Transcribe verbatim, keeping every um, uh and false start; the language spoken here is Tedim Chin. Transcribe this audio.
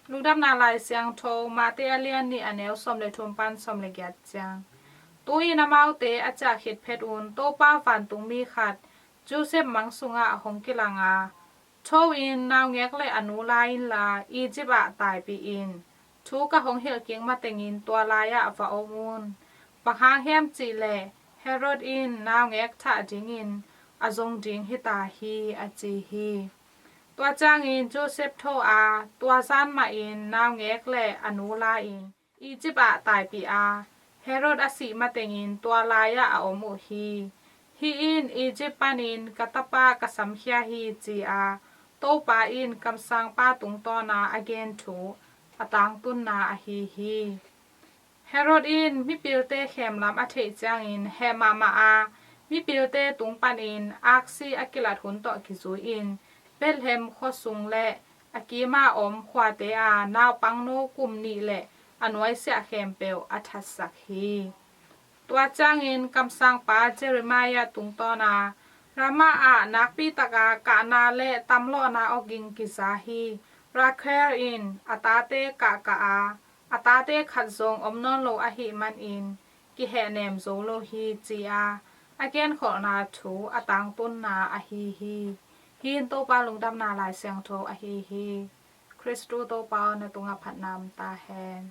Lungdamna Lai Siangtho, Mate a lian nih, a neu sawm le thum pan sawm le giat ciang. Tu-in amaute a ciah khit phet un Topa vantungmi khat Joseph mang sungah hong kilang a, "Tho in, naungek le a nu la inla, Egypt ah taipih in. Thu ka hong hilh kik matengin tua lai-ah va om un. Bang hang hiam cih leh Herod in naungek thah dingin a zong ding hi ta hi," a ci hi. Tua ciangin Joseph tho a, tua zan mahin naungek le a nu la-in Egypt ah taipih a, Herod a sih matengin tua lai-ah a om uh hi. "Hih in Egypt panin ka tapa ka samkhia hi," ci-a Topa in kamsangpa tungtawna a gen thu a tangtunna ahi hi. Herod in mipilte khemlam a theih ciangin heh mahmah a, mipilte tung panin aksi a kilat hun tawh kizui-in Bethlehem khuasung le a kima om khuate a naupangno kum nih le a nuaisiah khempeuh a thatsak hi. Tua ciangin kamsangpa Jeremiah tungtawna, "Ramah ah nakpi taka kahna le tamlawhna awging kiza hi. Rachel in a tate kahkah a, a tate khat zong om nawn lo ahih manin kihehnem zo lo hi," ci-a a genkholhna thu a tangtunna ahi hi. Hih in Topa Lungdamna Lai Siangtho ahi hi. Khristu Topa aw, na tungah phatna om ta hen.